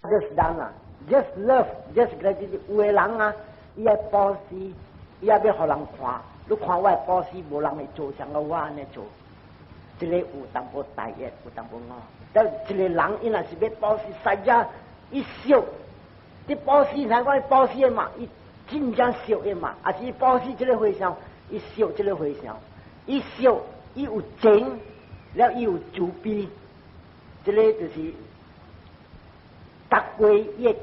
Others dana, just love, just gratitude。有的人啊，伊愛布施，伊也欲予人看，你看我的布施，無人會做像我按呢做。這个有淡薄大業，有淡薄惡。但一個人伊若是欲布施，實在伊惜，佇布施，若講伊布施的嘛，伊真正惜的嘛，抑是伊布施這个和尚，伊惜這个和尚，伊惜，伊有情，了伊有慈悲，這个就是逐過伊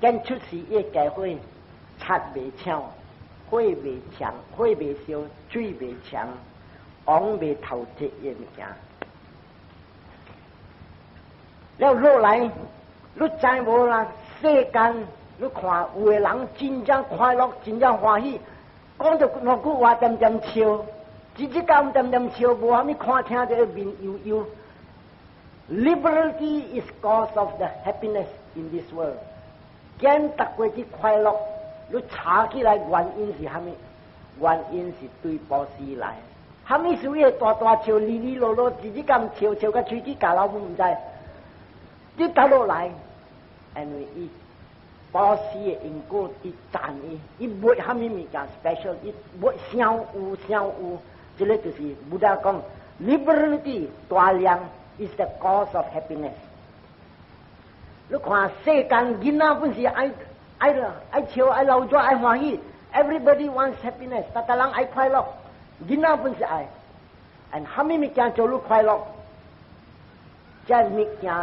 見出世伊家伙，賊袂搶，火袂搶，火袂燒，水袂搶，王袂偷摕伊物件。了落來，你知無啦？世間你看有的人真正快樂，真正歡喜，講著兩句話，恬恬笑，一日到晚恬恬笑，無啥物看聽著面憂憂。Liberality is cause of the happiness in this world。見逐過之快樂，你查起來原因是啥物？原因是對布施來。啥物事伊會大大笑，哩哩囉囉，一日咁笑笑甲喙齒咬老毋知。你倒落來，因為伊布施的因果佇讚伊，伊無啥物物件 special，伊無傷有傷有，這个就是 Buddha 講，liberality 大量 is the cause of happiness。你看世間囡仔本是愛愛愛笑愛流熱愛歡喜，everybody wants happiness，逐逐人愛快樂，囡仔本是愛，and 啥物物件做你快樂？這物件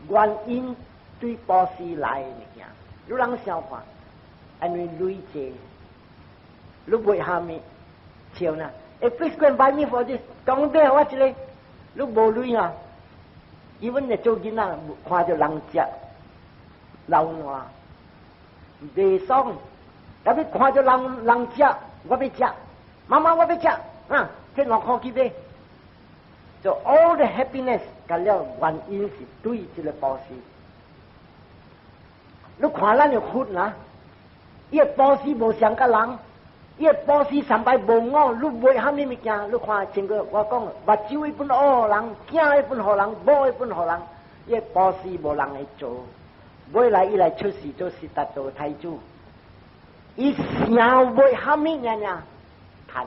原因對布施來的物件，你人想看，因為鐳濟，你買蝦米笑呢？欸，please go and buy me for this，講買我一个，你無鐳啊？伊阮咧做囡仔，看著人食流瀾，袂爽，特別看著人人食，我欲食，媽媽我欲食，啊，摕2箍去買。So all the happiness，甲了原因是對這个布施。你看咱的佛啊，伊的布施無相佮人，伊的布施上擺無我，你買啥物物件？你看前個我講，目睭伊分予人，囝伊分予人，某伊分予人，伊的布施無人會做。尾來伊來出世做悉達多太子，伊想買啥物爾爾趁。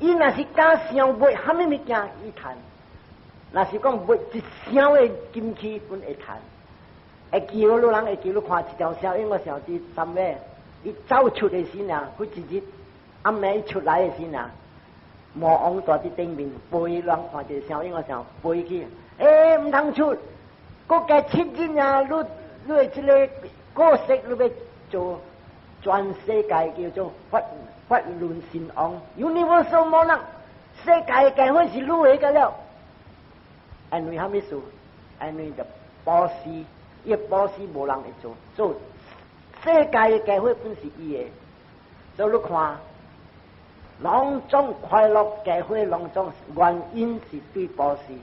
伊若是敢想買啥物物件，伊趁；若是講買一箱的金器，本會趁。會記你人會記你看一條消息，我想佇三月，伊走出的時啊，佢一日暗暝出來的時啊，魔王蹛佇頂面飛人看一個消息，我想飛去，欸，毋通出，閣加7日啊！你你的這个過世，你欲做全世界叫做法法輪神王，Universal Monarch，世界嘅伙是你的個了。因為啥物事？因為就布施，伊布施無人會做，做世界的家伙本是伊的。所以你看，攏總快樂家伙攏總原因是對布施。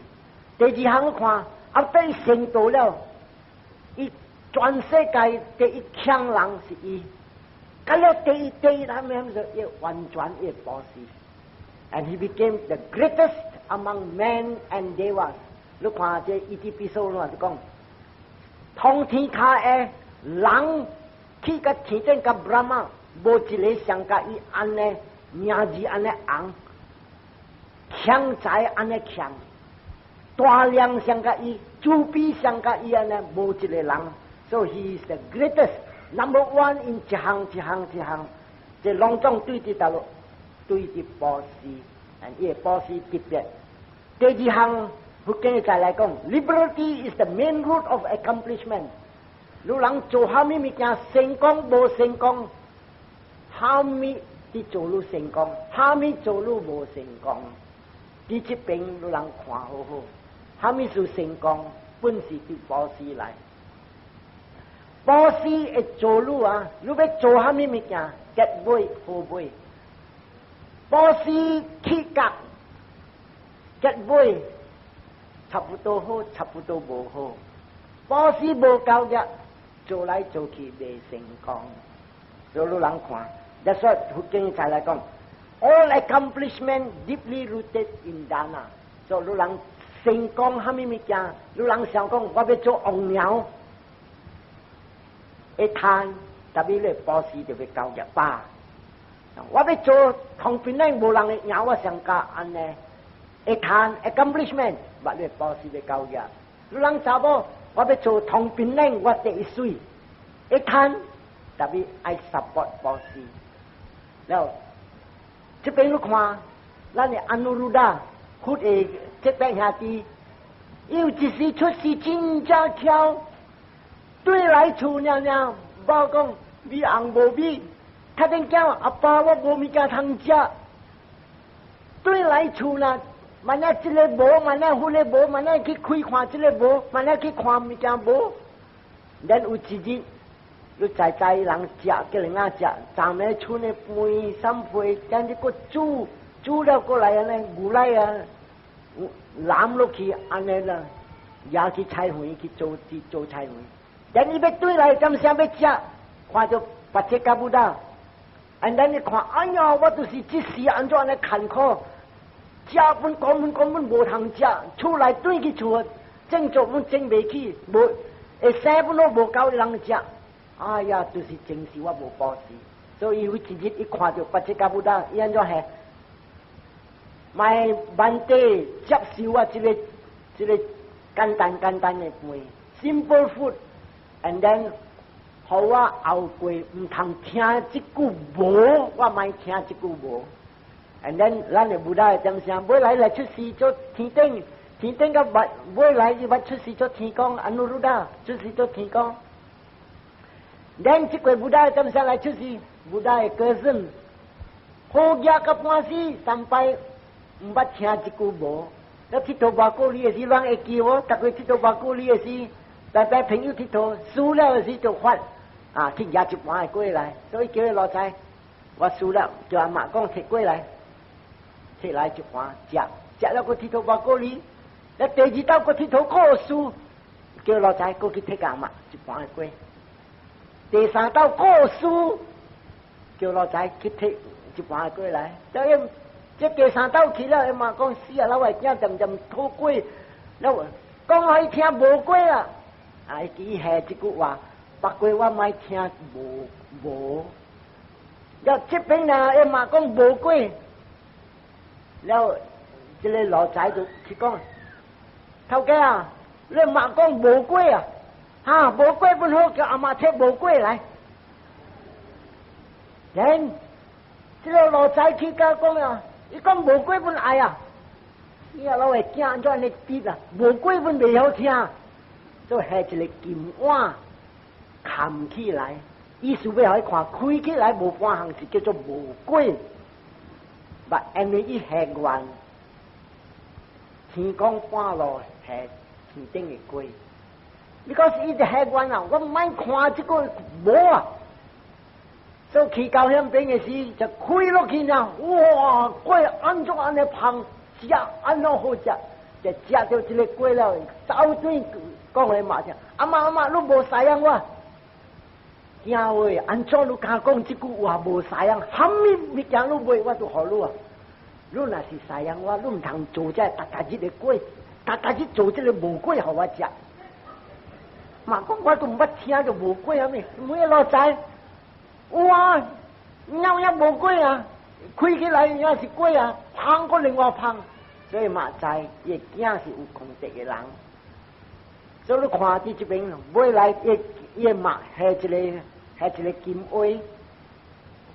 第二項你看，啊，對成道了，伊全世界第一強人是伊。咁了第一第一，他們說要完全要布施，and he became the greatest among men and devas。你看這伊တိ彼所就講，通天跤下人去甲天頂佮 Brahma，無一个上佮伊按呢名字按呢紅，強才按呢強，大量上佮伊，慈悲上佮伊按呢，無一个人。So he is the greatest number one in 一項一項一項，這攏總對佇佗落，對佇布施，伊的布施特別。第二項，佛經再來講，liberality is the main root of accomplishment。你人做啥物物件成功無成功，啥物佇做你成功，啥物做你無成功？佇這邊你人看好好，啥物是成功？本是佇布施來。布施會做你啊！你欲做啥物物件，結尾好尾。布施起覺，結尾差不多好，差不多無好。布施無夠嘅，做來做去袂成功。所以你人看，that's why 佛經才來講，all accomplishment deeply rooted in dana。所以你人成功啥物物件，有人想講我欲做王鳥，會趁，tapi 你布施就欲交業吧。我欲做唐邊咧無人會贏我上加按呢，會趁 accomplishment，but 你布施欲交業。有人查某，我欲做唐邊咧，我第一媠，會趁，tapi 愛 support 布施。了，這邊你看，咱的 Anuruddha 佛的這邊兄弟，有一時出世真正巧，轉來厝爾爾，無講米紅無米，較緊講阿爸我無物件通食，轉來厝啦，萬一這个無，萬一彼个無，萬一去開看這个無，萬一去看物件無，咱有一日，你知知人食，叫人仔食，昨暝賰的飯三杯，今日閣煮，煮了過來按呢牛奶啊，淋落去按呢啦，也去菜園去做做菜園。等伊欲轉來，點聲欲食，看著 Pacceka Buddha，and then 你看，哎呀，我就是這時按怎按呢艱苦，食本根本根本無通食，厝內轉去厝，種作物種袂起，無會生本攏無夠人食。哎呀，就是前世我無布施，所以有一日伊看著 Pacceka Buddha，伊按怎係？賣 Bhante 接受我這个這个簡單簡單的飯，simple food，and then 予我後過毋通聽這句無，我莫聽這句無。and then 咱的 Buddha 點聲，尾來來出世做天頂，天頂到尾尾來伊捌出世做天公，Anuruddha 出世做天公。咱這個 Buddha 點聲來出世，Buddha 的哥孫，好額到半死，三擺毋捌聽一句無。那𨑨迌跋筊離的時，人會記無？逐個𨑨迌跋筊離的時，大家朋友𨑨迌輸了的時就發，啊，去攑一盤的粿來，所以叫伊老在，我輸了，叫阿媽講提粿來，提來一盤食，食了閣𨑨迌跋筊離，那第二道閣𨑨迌閣輸，叫老在閣去提阿媽一盤的粿。第三道閣輸，叫老在去提一盤粿來，這這第三道去了，伊嘛講死啊！老外囝漸漸討粿，了講予伊聽無粿啊！啊，伊下這句話，不過我莫聽無無。了這邊呢，伊嘛講無粿，了這个老仔就去講，頭家啊，你嘛講無粿啊？哈，無粿本好，叫阿媽提無粿來。人，這个老仔去甲講啊，伊講無粿本愛啊，伊啊老會驚按怎按呢滴啊，無粿本袂曉聽，就下一个金碗冚起來，意思欲予伊看，開起來無半項是叫做無粿，but 因為伊下願，天公半路下天頂的粿。你講是伊直下願啊，我莫看這個無啊，所以去到遐邊的時就開落去呢，哇，粿按怎按呢芳，食按怎好食，就食著這个粿了，走轉講話嘛聽，阿媽阿媽，你無師養我，驚喂，按怎你敢講這句話無師養？啥物物件你買我都予你啊！你若是師養我，你毋通做這逐逐日的粿，逐逐日做這个無粿予我食。嘛講我都毋捌聽著無粿啥物，每個老在，哇，鳥也無粿啊，開起來也是粿啊，芳閣另外芳，所以嘛知伊囝是有功德的人。所以你看佇這邊，尾來伊伊嘛下一個下一個金煨，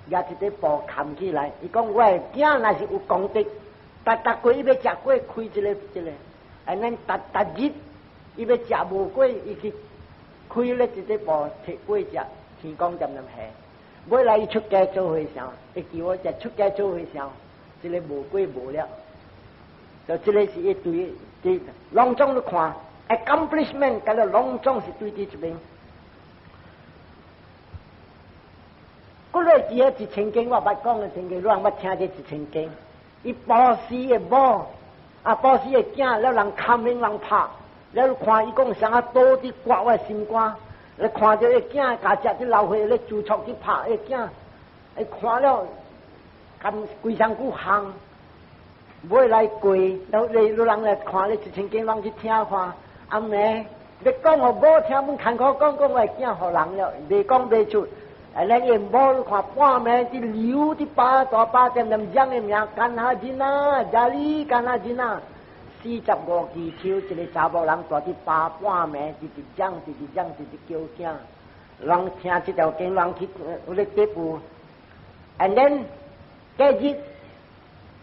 舉一塊布冚起來。伊講我的囝若是有功德，逐逐過伊欲食粿，開這个這个，按呢逐逐日伊欲食無粿，伊去開咧一塊布提粿食，天公漸漸下。尾來伊出家做和尚，伊記我食出家做和尚，這个無粿無了。就這个是伊對對，攏總你看 accomplishment，佮了攏總是對佇這邊。過來記得一千經，我捌講的千經，你人捌聽這一千經。伊布施的某，啊布施的囝，了人看面人拍，了你看伊講啥啊刀佇割我心肝，你看著伊囝共食這老歲咧自錯去拍伊囝，伊看了，甘規身軀烘，尾來過，然後你你人來看你一千間人去聽看，暗暝你講予某聽，阮牽苦講講我的囝予人了，袂講袂出。啊，咱伊某你看半暝佇流佇巴大巴點點講的名，干哈子呐，家裡干哈子呐，45支手，一個查某人蹛佇巴半暝，直直講，直直講，直直叫囝。人聽這條經，人去有咧得步，and then 隔日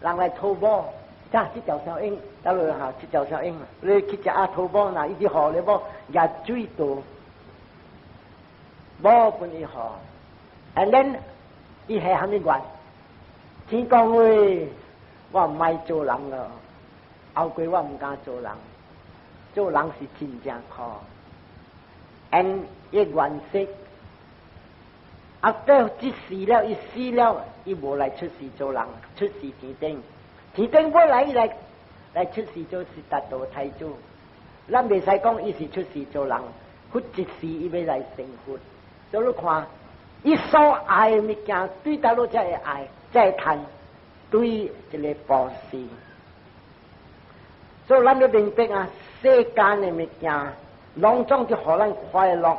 人來討某，這這條聲音，得落哈，這條聲音，你去食啊討某，若伊直予你某，舉水道，某分伊予，and then 伊係蝦米願？天公喂，我毋愛做人咯，後過我毋敢做人，做人是真正苦。and 伊願色，啊，到這死了，伊死了，伊無來出世做人，出世天頂，天頂尾來伊來來出世做悉達多太子。咱袂使講伊是出世做人，佛一世伊欲來成佛。所以你看，伊所愛的物件，對佗落才會愛，才會趁，對一个布施。所以咱欲明白啊，世間的物件，攏總就予咱快樂，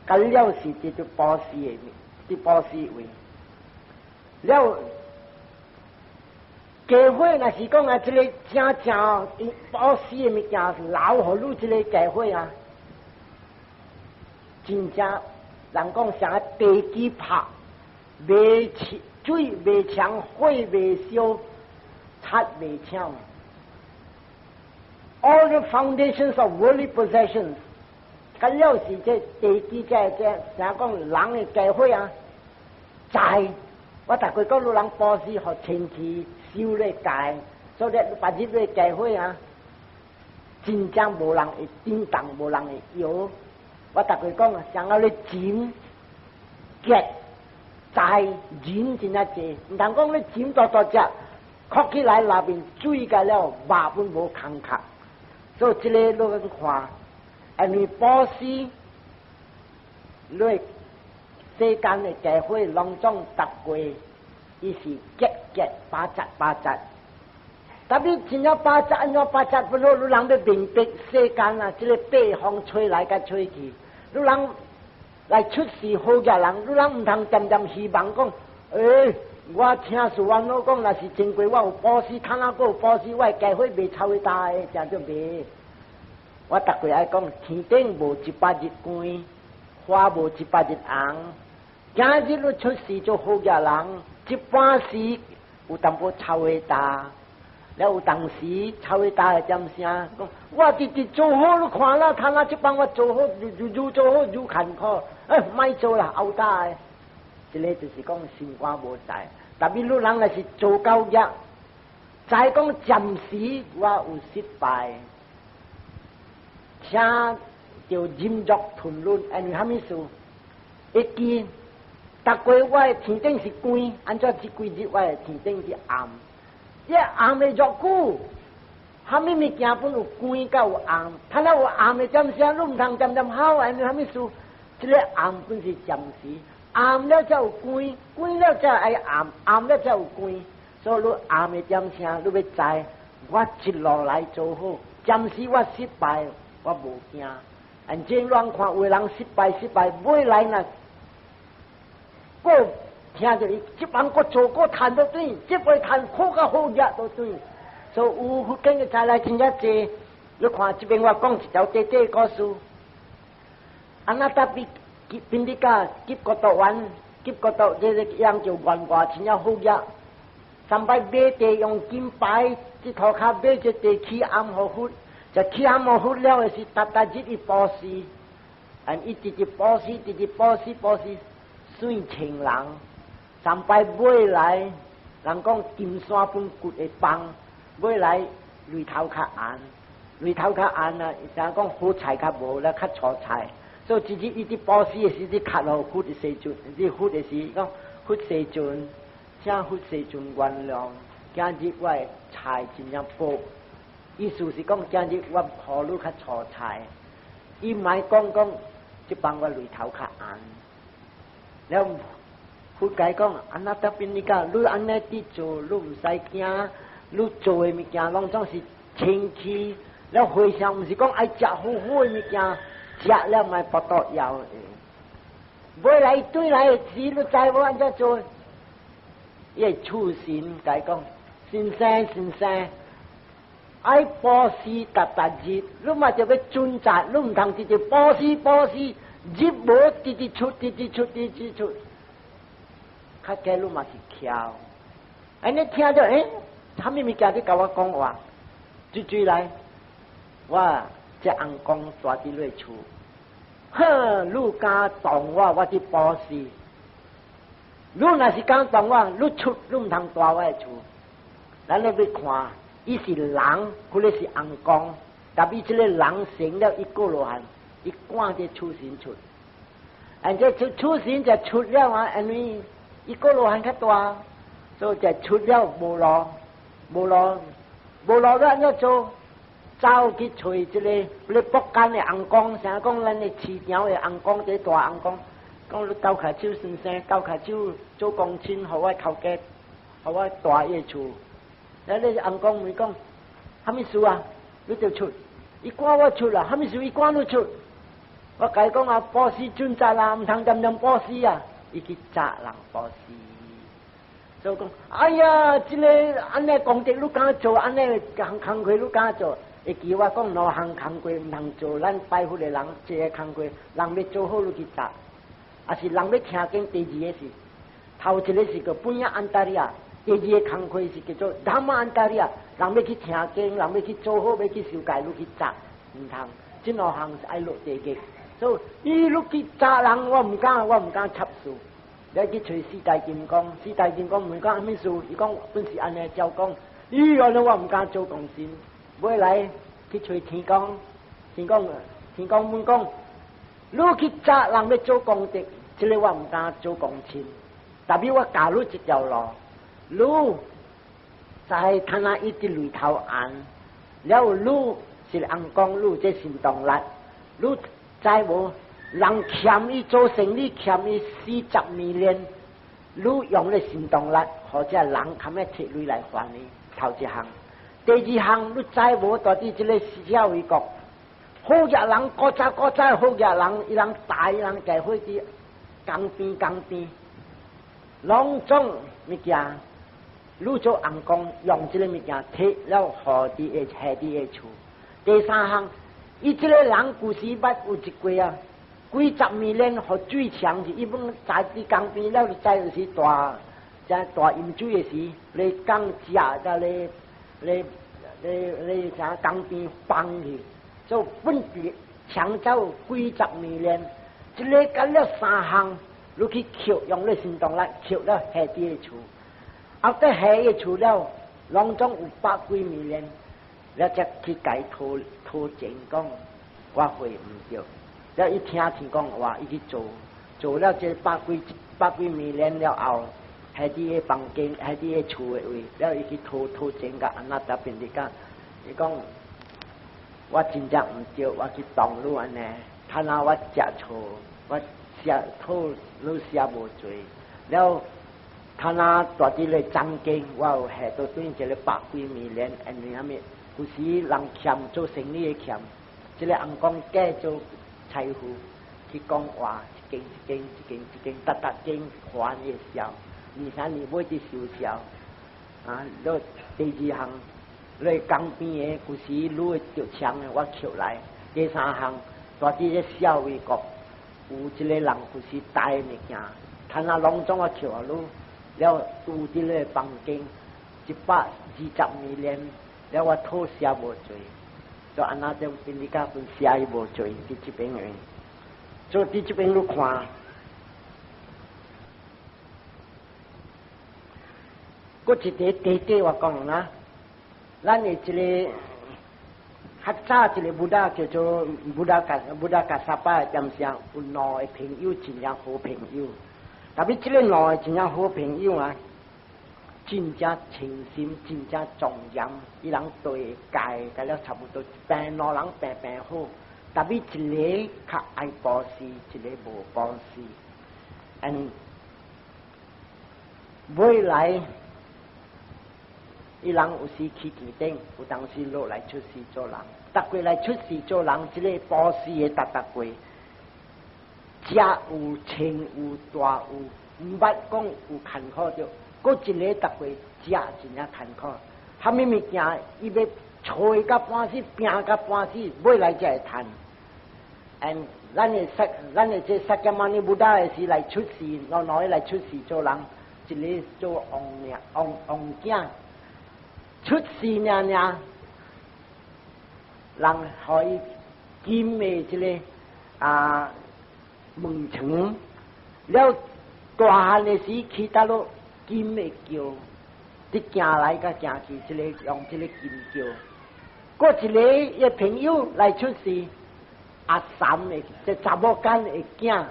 佮了是佇佇布施的，佇布施位。了，家伙若是講啊，這个正正布施的物件留予你這个家伙啊，真正人講啥地基拍，袂水袂強，火袂燒，賊袂搶。All the foundations of worldly possessions，佮了是這地基這這，啥講人的家伙啊，財，我逐過講有人布施予親戚修咧戒，所以別日咧家伙啊，真正無人會叮當，無人會搖。我逐過講啊，想要咧錢、結財、人真正濟，毋通講咧錢大大隻，擴起來內面水甲了肉本無空殼。所以這个你看，因為布施，你世間的家伙攏總逐過，伊是結結八節八節。特別真正八節按怎八節不好，你人欲明白世間啊，這个八風吹來佮吹去，你人來出世好額人，你人毋通恬恬希望講，欸，我聽師父講，若是真過我有布施，趁啊閣有布施，我的家伙袂臭大的，誠就袂。我逐過愛講，天頂無一百日光，花無一百日紅。今日你出世做好額人，一般時有淡薄臭味大，了有當時臭味大的點聲，講我直直做好，你看啦，看啦，這幫我做好，愈愈做好愈艱苦，欸，莫做啦，後大的，這个就是講心肝無在。特別你人若是做到業，再講暫時我有失敗，請就忍辱吞忍，因為蝦米事？會記，逐過我的天頂是光，按怎這幾日我的天頂是暗？這暗的偌久，蝦米物件本有光佮有暗，他若有暗的點聲，你毋通恬恬好，因為蝦米事？這个暗本是暫時。暗了才有光，光了才愛暗，暗了才有光。所以你暗的點聲，你欲知，我一路來做好，暫時我失敗，我無驚。按這亂看，有人失敗失敗，尾來若，閣聽著伊，這幫閣做閣趁都對，這回趁好較好額都對。所以有佛經的材料真正濟。你看這邊我講一條短短故事，阿那達比。賓迪加給國道灣，給國道這个樣就懸掛真正好額。三擺買地用金牌，佇塗跤買這地起庵予佛，就起庵予佛了的是，逐逐日伊布施，啊，伊直直布施，直直布施布施，算千人。三擺買來，人講金山本骨會崩，買來擂頭較紅，擂頭較紅啊，人講好菜較無啦，較粗菜。所以一日伊佇布施的時，你磕予佛的世尊，你佛的時講佛世尊，請佛世尊原諒，今日我的菜真正薄，意思是講今日我苦惱較粗菜，伊莫講講，這幫我擂頭較紅。了佛解講，阿那達賓你講，你按呢佇做，你毋使驚。你做的物件攏總是清氣，了回向毋是講愛食好好的物件，食了莫腹肚枵。尾來對來的時，你知無按怎做？伊會處神共伊講，先生先生，愛布施逐逐日，你嘛著欲準則，你毋通直直布施布施，日無直直出，直直出，直直出，較加你嘛是徼。按呢聽著，欸，啥物物件佇共我講話？追追來，我這翁公蹛佇你厝，哼，你敢擋我，我佇布施。你若是敢擋我，你出你毋通蹛我的厝。咱咧欲看，伊是人，或者是翁公，但伊這个人成了一個羅漢，伊趕這處神出，按這出處神就出了啊，因為伊個羅漢較大，所以就出了無路，無路，無路，欲按怎做？走去揣這个咧福建的翁公，啥講咱的市場的翁公，這大翁公，講你交跤手先生，交跤手做公親，予我頭家，予我蹛伊的厝。了你翁公問講，啥物事啊？你就出，伊趕我出啦，啥物事伊趕你出？我共伊講啊，布施準則啦，毋通恬恬布施啊，伊去責人布施。所以講，哎呀，這个按呢功德你敢做，按呢工工課你敢做？會記我講兩項工課毋通做，咱拜佛的人這个工課，人欲做好你去責，抑是人欲聽經。第二个是，頭一个是叫本安達利亞，第二个工課是叫做達瑪安達利亞。人欲去聽經，人欲去做好，欲去受戒，你去責，毋通。這兩項是愛落地獄。所以，伊你去責人，我毋敢，我毋敢插事。你去揣四大金剛，四大金剛問講啥物事？伊講本是按呢照講。咦，按呢我毋敢做貢獻。尾來去揣天公，天公天公問講，你去責人欲做功德，這个我毋敢做公親。但是我教你一條路，你在他那一直擂頭岸，了你是翁公，你這神動力，你知無？人欠伊做生意，欠伊40 million，你用咧神動力，或者人堪欲提鐳來還伊。頭一項，第二項，你知無？蹛佇這个舍衛國，好額人，古早古早好額人，伊人大，伊人家伙佇江邊江邊，攏總物件，你做翁公用這个物件提了，予佇個下佇个厝。第三項，伊這个人舊時捌有一過啊，幾十 million 予水沖去，伊本在佇江邊了，在有時大在大淹水的時，咧江食甲咧咧咧咧啥江邊放去，做本地搶走幾十 million，這个干了三項，你去抾用咧行動力抾了下佇个厝，後底下個厝了，攏總有百幾 million，了才去共伊討討錢講，我會毋著。了伊聽天講話，伊去做，做了這百幾百幾 million 了後，下佇個房間，下佇個厝的位，了伊去討討錢共阿那達賓你講，伊講我真正毋著，我去當你按呢，他若我食錯，我寫討你寫無罪，了他若蹛佇咧漳間，我有下到轉一个百幾 million，因為啥物？有時人欠做生意的欠，這个翁公假做財富去講話，一間一間一間一間，逐逐間還伊銷，二三年尾去收銷。啊，你第二項，你江邊的舊時你會著槍的，我抾來。第三項，蹛佇個舍衛國有一个人舊時帶物件，他若攏總我抾予你，了有佇咧房間120 million，了我討寫無罪。就按那種賓利家本寫伊無罪，佇這邊的，所以佇這邊你看，閣一個弟弟我講啦，咱的一个較早一个 Buddha 叫做 Buddha 卡 Buddha Kassapa 點聲有兩个朋友真正好朋友，但是這个兩个真正好朋友啊，真正清心，真正莊嚴，伊人對戒甲了差不多，病兩人平平好，但是一个較愛布施，一个無布施。嗯，未來伊人有時去天頂，有當時落來出世做人。逐過來出世做人，這個布施的逐逐過，食有穿有大有，毋捌講有艱苦著。閣一個逐過食真正艱苦，啥物物件伊欲揣甲半死，拚甲半死，尾來才會趁。And 咱的釋，咱的這釋迦牟尼 Buddha 的時來出世，兩兩个來出世做人，一個做王命王王囝，出世爾爾，人予伊金的這个啊門床，了大漢的時去佗落金的轎，佇行來佮行去，這个用這个金轎。閣一个伊朋友來出世。阿三的，這查某囡的囝，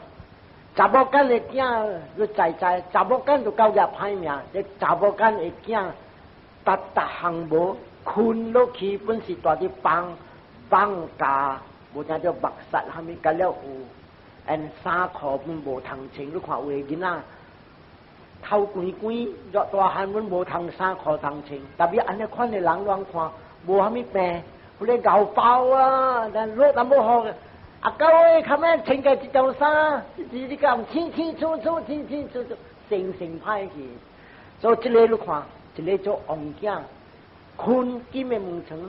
查某囡的囝，你知知，查某囡就夠額歹命，這查某囡的囝，逐逐項無睏落去，本是蹛佇房放假，無聽著目殺啥物，甲了有，and 衫褲本無通穿，你看有的囡仔頭光光，熱大漢本無通衫褲通穿，特別按呢款的人攏看，無啥物病，彼个𠢕包啊，但落淡薄雨。阿狗欸，較咩穿過一條衫，是你講清清楚楚、清清楚楚，成成歹去。所以這个你看，一个做王囝，睏金的門床，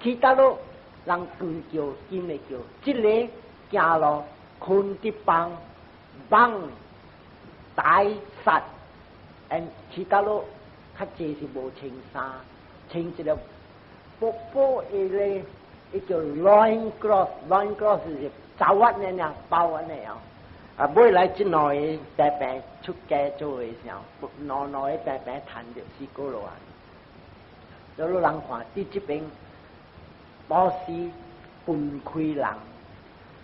去佗落人光轎金的轎，這个行路睏佇房蠓台殺，and 去佗落較濟是無穿衫，穿一個薄薄的咧，伊叫 loin cloth，loin cloth 是罩襪呢爾包按呢哦。啊，尾來這兩个白白出家做的時候，兩兩个白白趁著四果羅漢。所以人看佇這邊布施分開人，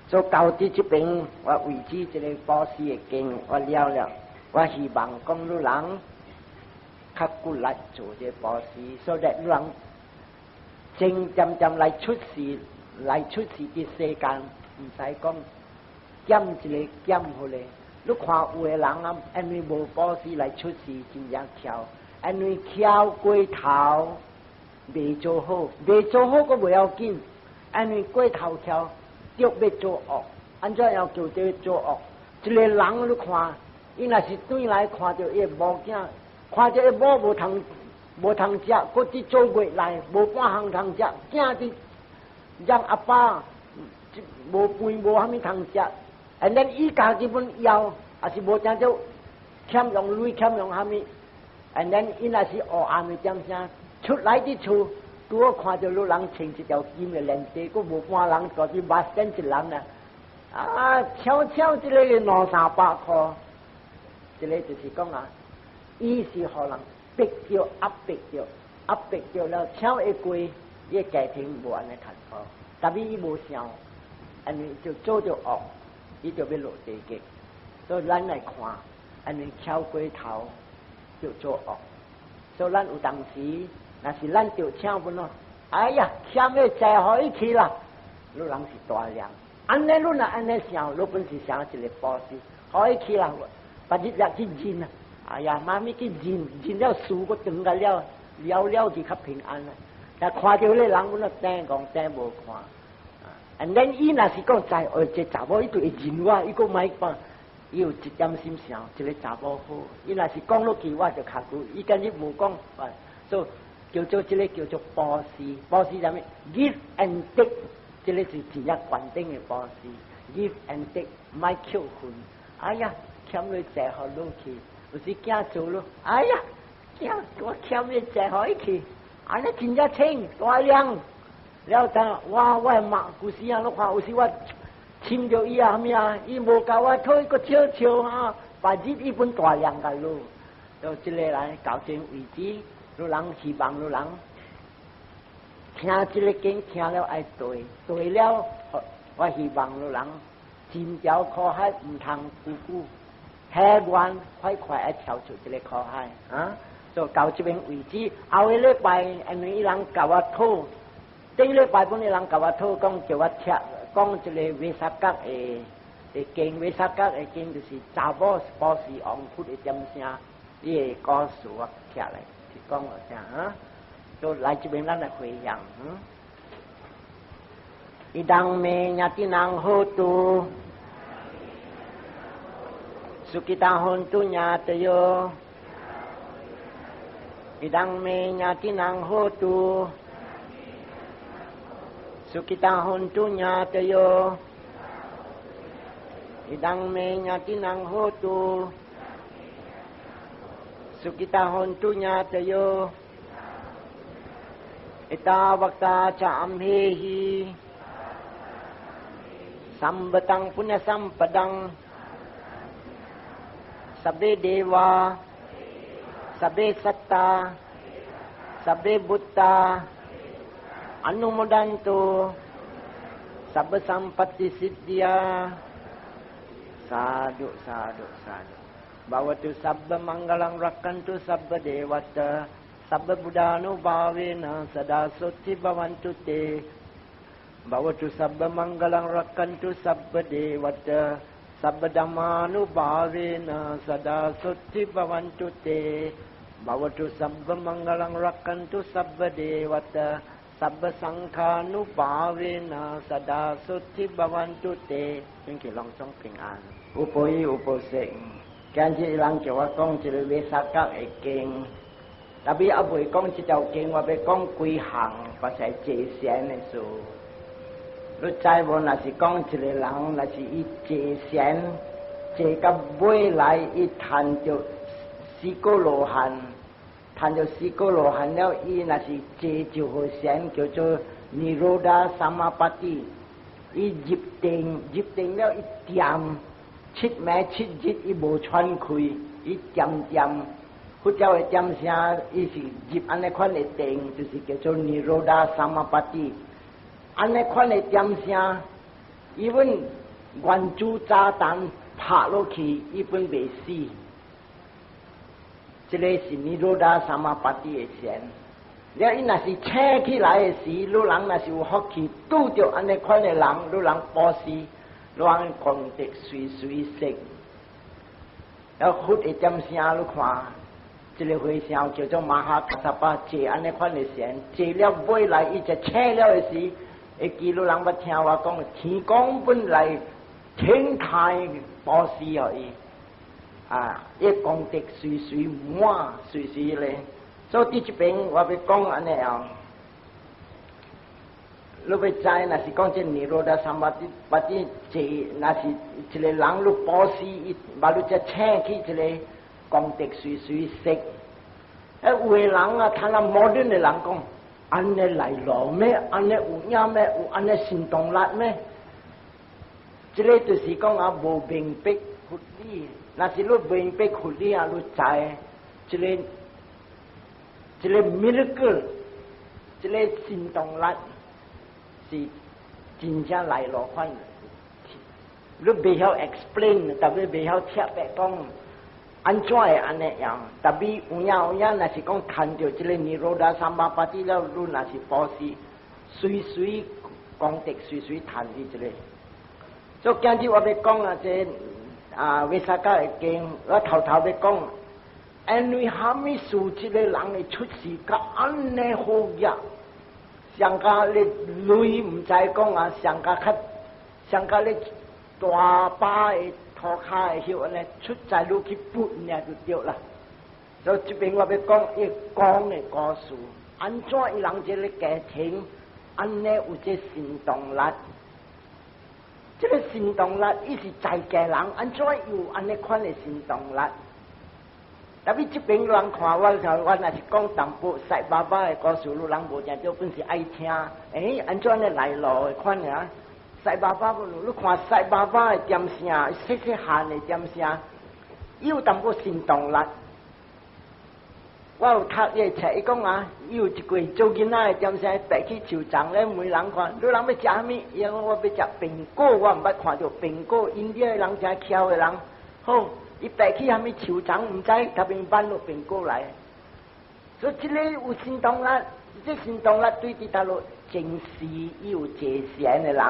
所以到佇這邊我為止這个布施的經我了了，我希望講汝人較骨力做這個布施，所以汝人真漸漸來出世，來出世佇世間，毋使講減一个減彼个。你看有的人啊，因為無布施來出世，真正巧，因為巧過頭，未做好，未做好閣袂要緊，因為過頭巧，著欲做惡，按怎樣叫做做惡？一个人你看，伊若是轉來看著伊的某囝，看著伊某無通食，閣佇做月內無半項通食，囝佇讓阿爸無飯無啥物通食，and then 伊家己本枵，也是無聽著欠用鐳欠用啥物，and then 伊若是烏暗的點聲出來佇厝，拄好看著有人穿一條金的連地，閣無半人蹛佇 bus stand 一人啊，啊，悄悄這个兩三百箍，這个就是講啊，伊是予人逼著壓迫著，壓迫著了，請會過，伊的家庭無按呢艱苦，但是伊無想，按呢就做著惡，伊就欲落地獄。所以咱來看，按呢巧過頭就做惡。所以咱有當時，若是咱著請阮咯，哎呀，欠的債予伊去啦，汝人是大量。按呢，汝若按呢想，汝本是想一个布施，予伊去啦，別日日去認啊。哎呀，媽咪去認，認了事閣轉個了，了了就較平安啦。但看著彼個人，阮都頂講頂無看。And then 伊若是講在，哦，這查某伊就會認我，伊閣莫講，伊有一點心想，這个查某好。伊若是講落去，我就較久。伊今日無講，所以叫做這个叫做布施，布施啥物？Give and take，這个是真正關頂的布施。Give and take，莫扣分。哎呀，欠你債予落去，有時囝做咯，哎呀，囝我欠你債予伊去，按呢真正清大量。了當我我媽有時啊，你看有時我親著伊啊，啥物啊，伊無共我討，伊閣笑笑啊，別日伊本大量共你，就這个來到這為止，汝人希望汝人聽這个經聽了愛對，對了，我希望汝人真條苦海毋通久久，下願快快愛跳出這个苦海啊！就到這邊為止，後個禮拜因為伊人共我討。頂禮拜本伊人共我討講叫我聽講這個彌撒角的的經，彌撒角的經就是查某布施王佛的點聲，伊的故事我聽來是講我聽啊。都來這邊咱來回向。Idaṃ me ñātinam hotu sukhitā hontu ñātayo Idaṃ me ñātinam hotu sukhitā hontu ñātayo Idaṃ me ñātinam hotu sukhitā hontu ñātayo Ettāvatā ca amhehi Sambhataṃ puññasampadaṃ Sabbe devā Sabbe sattā Sabbe bhūtā Anumodantu Sabba sampatti siddhiyā. Sadhu, sadhu, sadhu. Bhavatu sabba maṅgalaṃ rakkhantu sabba devatā Sabba buddhānubhāvena sadā soti bhavantu te. Bhavatu sabba maṅgalaṃ rakkhantu sabba devatā Sabba dhammānubhāvena sadā soti bhavantu te. Bhavatu sabba maṅgalaṃ rakkhantu sabba devatā Sabba saṅkhānubhāvena sadā soti bhavantu te。願佢攏總平安，有報應有報識。今日人叫我講一個 Vesakha 的經，特別猶未講這條經，我欲講幾項，或是坐禪的事。你知無？若是講一個人，若是伊坐禪，坐到尾來，伊趁著四果羅漢，趁著四果羅漢了，伊若是坐就好禪，叫做 Nirodha Samapatti。伊入定，入定了，伊恬七暝七日，伊無喘氣，伊恬恬，佛教的點聲，伊是入按呢款的定，就是叫做 Nirodha Samapatti。按呢款的點聲，even 原子炸彈拍落去，伊本袂死。這個是 Nirodha Samapatti 的禪。了伊若是醒起來的時，汝人若是有福氣拄著按呢款的人，汝人布施，汝人功德隨隨生。了佛的點聲，你看，這個和尚叫做 Mahakassapa，坐按呢款的禪，坐了尾來，伊就醒了的時，會記汝人捌聽我講，天公本來天台布施予伊，啊，伊功德隨隨滿，隨隨咧。所以佇這邊我欲講按呢哦，你欲知，若是講這 Nirodha Samapatti 坐，若是一個人你布施，伊把你才請去一個功德隨隨生。欸，有的人啊，睇下摩登的人講，按呢來路咩？按呢有影咩？有按呢神動力咩？這個就是講啊，無明白佛理。若是你明白佛理啊，你知這個這個 miracle，這個神動力是真正來路款。你袂曉 explain，特別袂曉特別講。按怎會按呢樣？特別有影有影，若是講趁著這個 Nirodha Samapatti 了，你若是布施，隨隨功德隨隨趁佇這個。所以今日我欲講啊，這啊 Vesakha 的經，我頭頭欲講，因為蝦米事這個人會出世甲按呢好額，上加你鐳毋知講啊，上加較上加你大把的。塗跤的葉按呢出在你去撥爾就對啦。所以這邊我欲講伊講的故事，按怎伊人這个家庭，按呢有這神動力，這个神動力伊是在家人，按怎有按呢款的神動力？特別這邊人看我，我若是講淡薄賽巴巴的故事，汝人無誠著本是愛聽。欸，按怎呢來路的款啊？賽巴巴，你看賽巴巴的點聲，細細漢的點聲，伊有淡薄神動力。我有讀伊冊，伊講啊，伊有一過做囡仔的點聲，爬去樹叢咧問人看，汝人欲食啥物？伊講我欲食蘋果，我毋捌看著蘋果，印度的人誠巧的人，好，伊爬去啥物樹叢毋知，他邊搬落蘋果來。所以這个有神動力，這神動力對佇佗落前世伊有坐禪的人。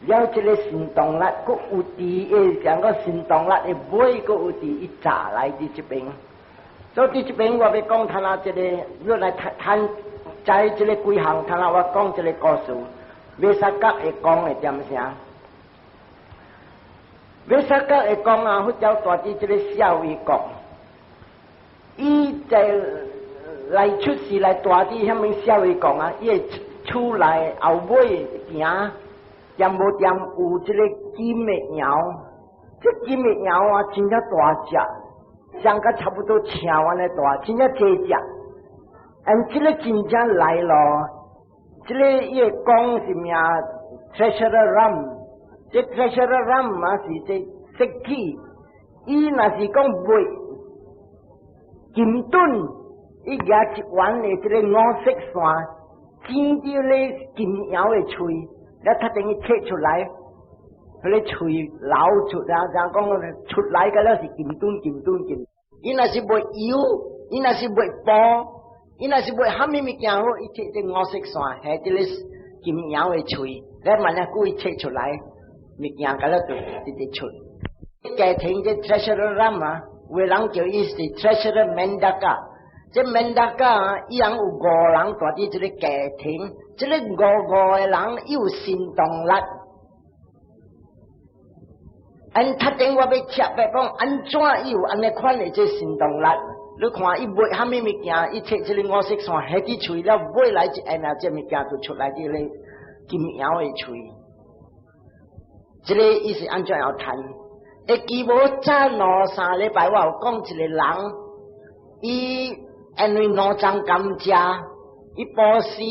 了這个神動力，閣有佇會講個神動力的尾，閣有佇伊早來佇這邊。所以佇這邊我欲講，他那這个，你來談知這个幾項，頭先我講這个故事，彌薩葛會講的點啥？彌薩葛會講啊，佛教住佇這个舍衛國，伊在來出世來住佇遐物舍衛國啊，伊的厝內後尾埕，掂無掂有這个金的窯，這金的窯啊，真正大隻，相甲差不多車按呢大，真正濟隻。嗯，這个真正來咯，這个伊會講是名 Treasurer Ram，這 Treasurer Ram 嘛是這石器，伊若是講賣金盾，伊舉一彎的這个五色線，剪掉咧金窯的喙，了他等於切出來，彼个喙流出來，怎講出來個了是金盾金盾金。伊若是賣油，伊若是賣布，伊若是賣蝦米物件好，伊切這五色線，下這个金窯的喙，了萬一故意切出來，物件個了就直直出。家庭這 Treasurer Ram 啊，有的人叫伊是 Treasurer Mendaka。這 Mendaka 啊，伊人有五人住佇這个家庭，這个五五個人有神動力。按頭前我欲切白講，按怎伊有按呢款的這神動力？你看伊賣蝦米物件，伊切這個五色線，下佇喙了，尾來一按啊，這物件就出來這个金窯的喙。這个伊是按怎樣趁？會記無早兩三禮拜我有講一個人，伊因為五張甘蔗，伊布施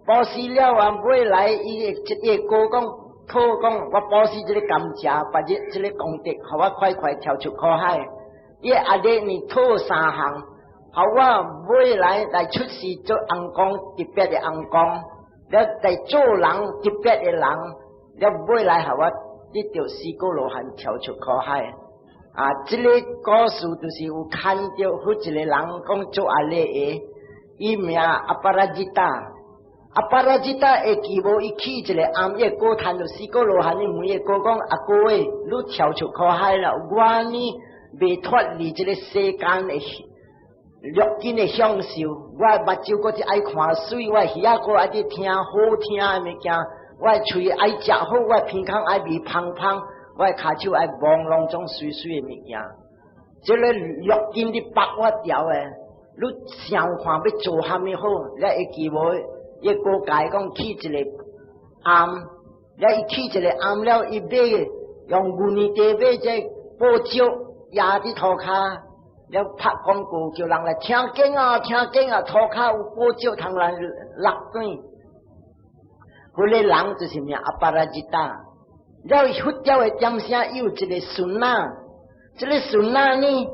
布施了啊，尾來伊一個哥講，討講我布施這个甘蔗，別日這个功德，予我快快跳出苦海。伊阿弟呢討三項，予我尾來來出世做翁公，特別的翁公，了來做人特別的人，了尾來予我得著四果羅漢跳出苦海。啊，這个故事就是有看著有一個人講做按呢的，伊名阿巴拉吉達，阿巴拉吉達會記無？伊去一個暗夜過趁著四果羅漢，伊問伊哥講：阿哥欸，你跳出苦海了，我呢未脫離這个世間的六根的享受，我目睭閣是愛看水，我耳仔閣愛去聽好聽的物件，我的喙愛食好，我的鼻孔愛味芳芳，我的跤手愛摸攏總媠媠的物件。這个六根伫縛我牢的，你想看欲做蝦米好？你會記無？伊哥共伊講起一个庵，了伊起一个庵了，伊買用牛年地買這寶石壓佇塗跤，了拍廣告叫人來聽經啊，聽經啊，塗跤有寶石通來落轉。彼个人就是名阿巴拉吉達。了佛教的點聲有一个孫仔，這个孫仔呢，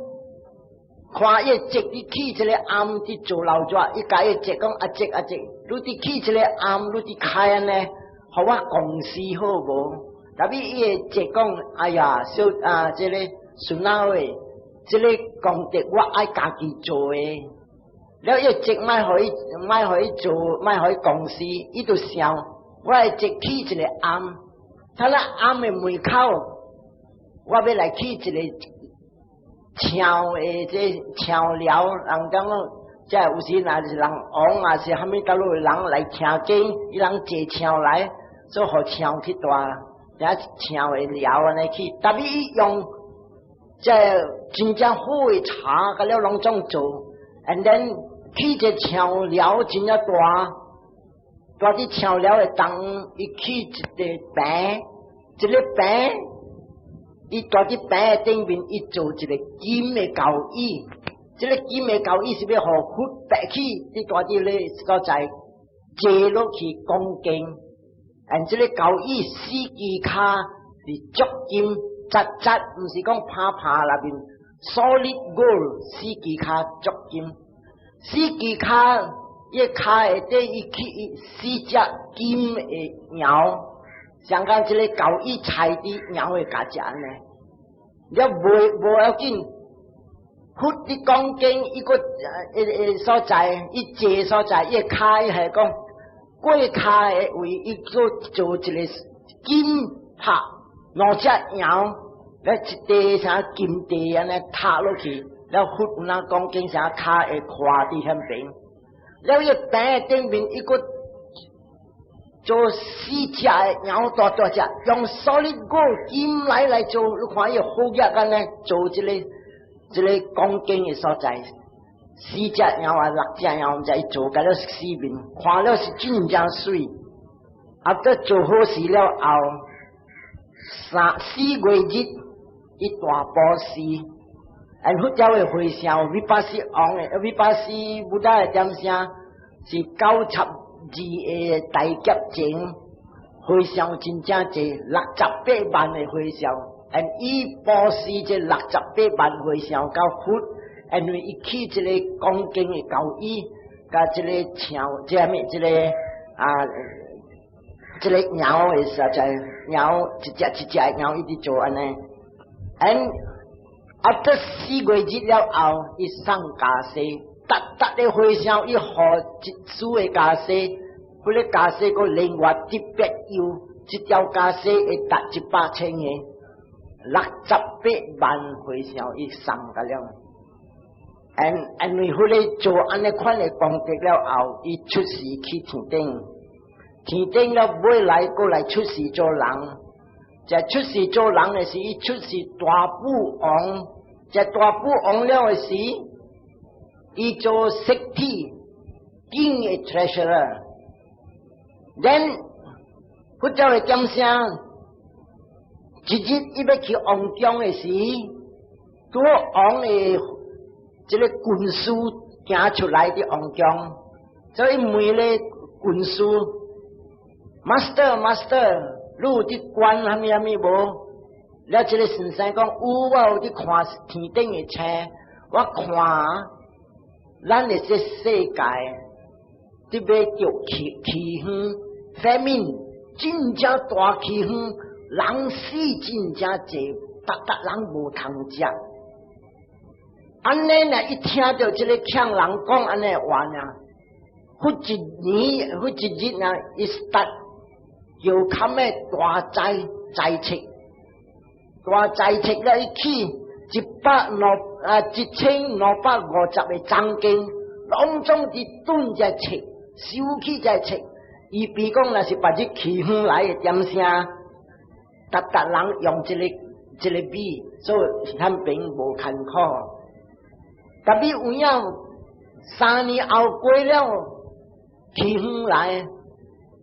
看伊侄佇起一个庵佇做老蛇，伊共伊侄講阿侄阿侄，你佇起一个庵，你佇開按呢，予我公司好無？特別伊的侄講，哎呀，小啊，這个孫仔喂，這个功德我愛家己做的。了伊侄莫予伊，莫予伊做，莫予伊公司，伊就想，我的侄起一个庵，他那庵的門口，我欲來起一个唱的這唱寮，人講，這有時若是人王啊，是蝦米佗落的人來聽經，伊人坐車來，所以予車去蹛，遮車的寮按呢去，特別伊用這真正好的茶，佮了攏總做，and then 起這車寮真正大，蹛佇車寮的東，伊起一個棚，這个棚。伊蹛佇棚的頂面，伊做一個金的交椅。這个金的交椅是欲予佛爬起，佇蹛佇咧所在坐落去講經。and 這个交椅四支跤是足金實實，毋是講拍拍內面 solid gold 四支跤足金，四支跤伊跤下底伊起四隻金的鳥。像講這个交椅踩佇鳥的價值呢，了無無要緊，佛佇講經，伊個所在，伊坐所在，伊跤伊係講過跤的位，伊做做一个金拍兩隻鳥，了一塊啥金地按呢塌落去，了佛有哪講經啥跤會跨佇遐邊，了伊棚頂面伊閣做四隻的鳥大大隻，用 solid gold 金來做，你看伊好額按呢做這個講經的所在，四隻鳥啊，六隻鳥，毋知伊做甲了四面，看了是真正媠。啊，閣做好事了後，三四月日，伊大布施，按佛教的和尚，維巴斯王的維巴斯 Buddha 的點聲是92個大劫前，和尚真正濟，六十八萬的和尚，按伊布施這六十八萬和尚佮佛，因為伊起這個講經的教椅，佮這個牆，這啥物這個啊，這個鳥的實在鳥一隻一隻鳥一直做按呢，and after 4個月日了後，伊送袈裟，逐逐个和尚伊予一束的袈裟，彼個袈裟閣另外特別有，這條袈裟會達100千個，六十八萬和尚伊送甲了。and 因為彼個做按呢款的功德了後，伊出世去天頂，天頂了尾來閣來出世做人。在出世做人的時，伊出世大富王，在大富王了的時，伊做釋體金的 treasurer。then 佛教的點聲，一日伊欲去王宮的時，拄王的這個軍師行出來佇王宮，所以問咧軍師，Master Master，你有佇觀啥物啥物無？了，這個先生講有，我有佇看天頂的星，我看咱的這世界特別著饑荒，famine 真正大饑荒，人死真正濟，逐逐人無通食。按呢呢，一聽著這個強人講按呢話呢，忽一年，忽一日呢，伊 start 叫較咩大災災測，大災測了，伊起一百兩啊1250個藏經，攏總佇轉這冊，收起這冊。伊比講若是別日饑荒來的點聲，逐逐人用這個米，所以遐邊無艱苦。特別有影3年後過了，饑荒來，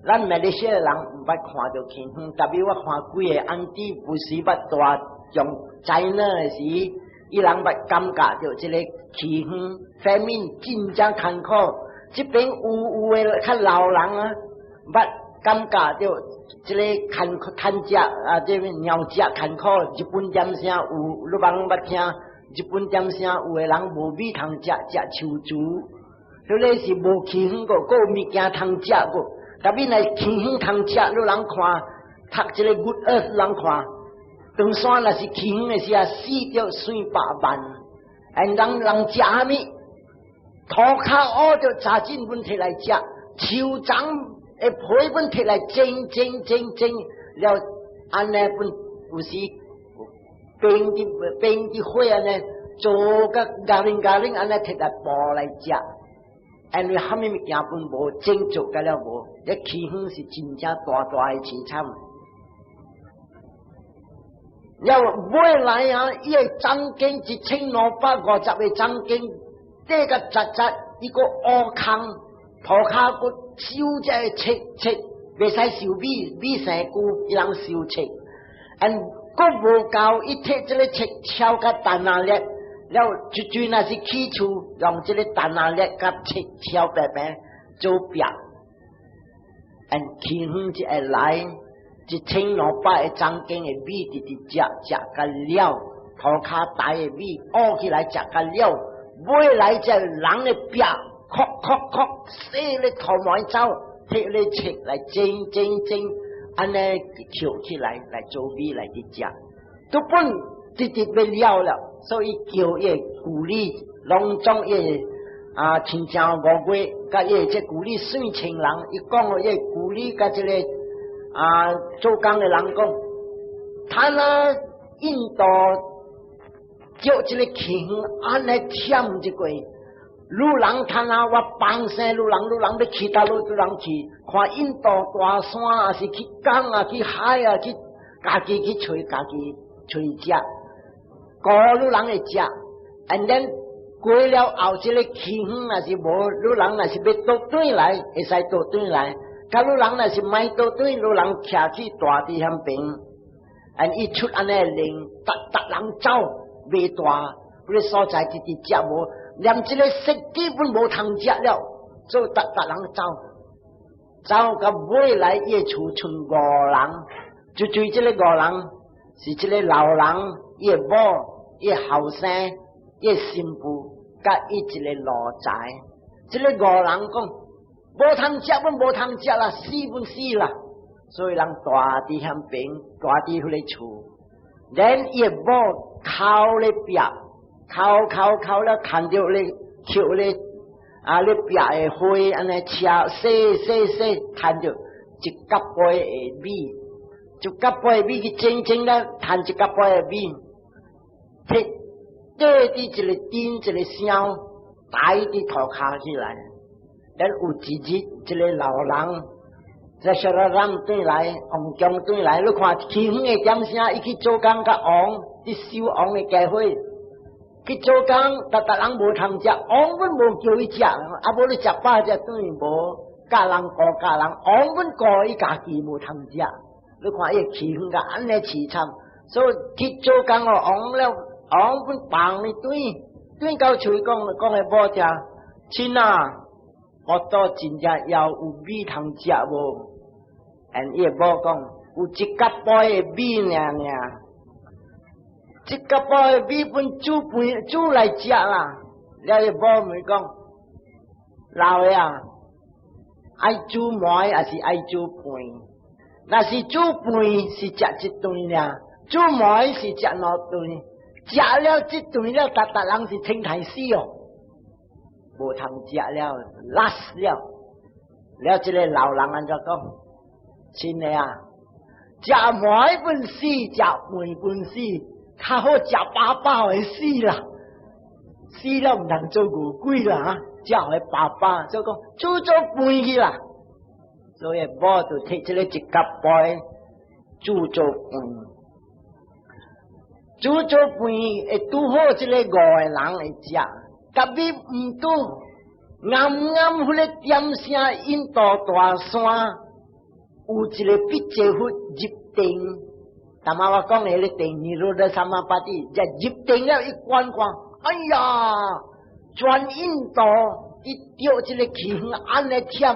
咱馬來西亞人毋捌看著饑荒，特別我看幾个 auntie 不時捌蹛從 China 的時，伊人捌感覺著這個饑荒，famine 真正艱苦。這邊有有的較老人啊，捌感覺著這個艱苦趁食啊，這個鳥食艱苦。日本點聲有，你攏捌聽？日本點聲有的人無米通食，食樹薯，彼個是無饑荒過，閣有物件通食過。特別若饑荒通食，你人看讀這個 Good Earth 人看，長山若是饑荒的時啊，死著算百萬。and 人人食啥物？塗跤烏著雜種阮提來食，樹欉的皮阮提來蒸蒸蒸蒸了，按呢阮有時冰佇冰佇火按呢做甲咖喱咖喱按呢提來煲來食。因為啥物物件攏無整做甲了無，這饑荒是真正大大的凄慘。了尾來啊，伊的藏經1250個藏經，蹛甲實實，伊閣挖空，塗跤閣收這個冊冊，袂使收米，米生久，伊人收冊。and 閣無夠，伊提這個冊抄甲陳仔粒，了一陣若是起厝，用這個陳仔粒佮冊抄白白做壁。and 饑荒一下來，1200個藏經的米，直直食食甲了，塗跤大的米挖起來食甲了，尾來這人的壁，哭哭哭，洗咧塗毛走，提咧冊來蒸蒸蒸，按呢抾起來來做米來佇食，都本直直欲了了，所以叫伊舊里攏總伊啊，親像五月，佮伊這舊里算千人，伊講予伊舊里佮這個啊做工的人講，他那印度著這個饑荒按呢忝這個，汝人趁啊，我放生汝人，汝人欲去佗落，汝人去看印度大山，抑是去江啊，去海啊，去家己去揣家己揣食，顧汝人會食，and then 過了後，這個氣園若是無，汝人若是欲倒轉來，會使倒轉來。佮汝人若是莫倒轉，汝人徛去大佇遐邊，and 伊出按呢令，逐逐人走，袂大，彼個所在直直食無，連這個食基本無通食了，所以逐逐人走，走到尾來伊的厝賰五人，就對這個五人是這個老人，伊的某，伊的後生，伊的新婦，佮伊一個奴才，這個五人講無通食，阮無通食啦，死阮死啦，所以人蹛佇遐邊，蹛佇彼個厝，連伊的某哭咧壁，哭哭哭了，看著咧捡咧啊咧壁的花按呢車洗洗洗，趁著一角杯的米，一角杯的米去整整了，趁一角杯的米，提綴佇一個鼎一個箱，抬佇塗跤起來。咱有一日，這個老人在小拉人轉來，王宮轉來，你看起遠的點聲，伊去做工佮王，去守王的家伙，去做工，逐逐人無通食，王阮無叫伊食，啊無你食飽才轉無，教人顧教人，王阮顧伊家己無通食，你看伊氣氛甲按呢淒慘，所以去做工哦，王了，王阮放伊轉，轉到厝講講的某聽，親啊！我倒真正枵有米通食無？and 伊某講有一角杯的米爾爾，一角杯的米粉煮飯煮來食啦。了伊某問講，老的啊，愛煮糜抑是愛煮飯？若是煮飯是食一頓爾，煮糜是食兩頓。食了這頓了，逐逐人是清太死哦。無通食了，last 了，了這個老人按怎講？親的啊，食糜本死，食飯本死，較好食飽飽的死啦。死了毋通做餓鬼啦，食予飽飽，所以講煮做飯去啦。所以某就提這個一角杯煮做飯，煮做飯會拄好這個五個人會食。特別毋拄，啱啱彼個點聲印度大山有一個筆濟佛入定，頭仔我講的彼個定 Nirodha Samapatti，一入定了一觀看，哎呀，全印度伊著這個氣氛按呢忝，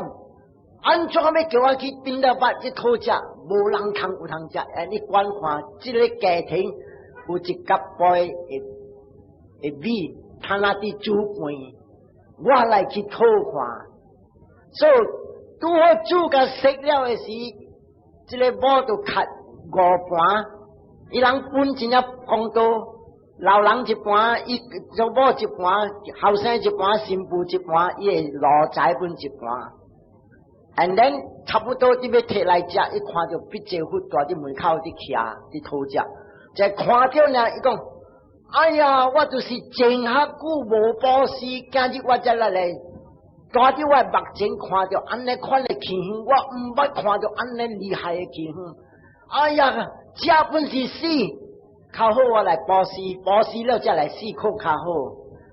按怎欲叫我去頂了捌去討食，無人通有通食。哎，你觀看這個家庭有一角杯的米。他那佇煮飯，我來去討看。所以拄好煮甲熟了的時，這個某就較五盤，伊人分真正公道，老人一盤，伊做某一盤，後生一盤，新婦一盤，伊的奴才分一盤。And then 差不多佇欲提來食，伊看著筆濟佛蹛佇門口佇徛佇討食，就看著呢，伊講：哎呀，我就是前較久無布施，今日我才來來，蹛佇我目前看著按呢款的情形，我毋捌看著按呢厲害的情形。哎呀，食本是死，較好我來布施，布施了才來死較較好。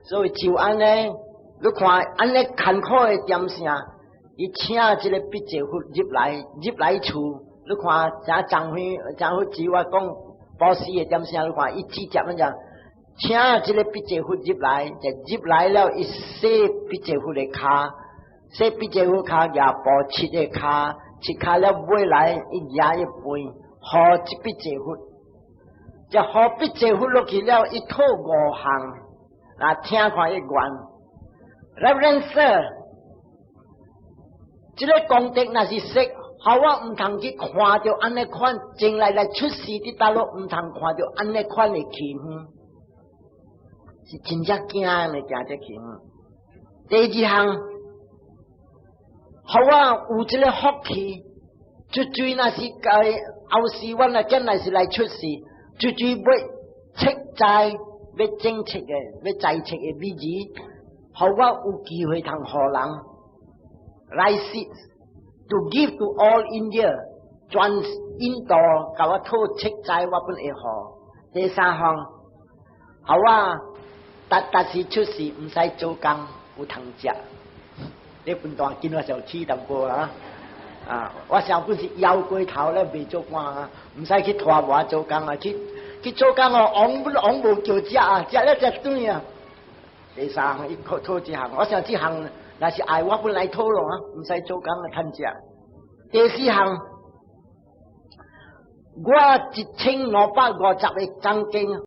所以就按呢，你看按呢艱苦的點聲，伊請這個筆濟佛入來，入來厝，你看像張輝張輝志我講布施的點聲，你看伊直接按怎？請這個筆濟佛入來，就入來了，伊洗筆濟佛的跤，洗筆濟佛跤，舉布拭的跤，拭跤了尾來，伊舉一飯，予這筆濟佛，就予筆濟佛落去了，伊討五項，來聽看伊願。Reverend Sir，這個功德若是說，予我毋通去看著按呢款，將來來出世佇大陸毋通看著按呢款的氣氛。是真正驚的，驚這氣。第二項，予我有這個福氣，絕對若是該後世，阮若將來是來出世，絕對欲切栽，欲種切的，欲栽切的米子，予我有機會通予人 rice seeds，to give to all India，全印度共我討錢財，我攏會予。第三項，予我逐逐時出世毋使做工，有通食。你本大見我就起淡薄啊！啊，我想本是枵過頭咧，袂做工啊，毋使去拖磨做工啊，去去做工哦，王本王無叫食啊，食了食轉啊。第三項，伊討這項，我想這項若是愛我本來討咯啊，毋使做工啊，趁食。第四項，我1250個章經。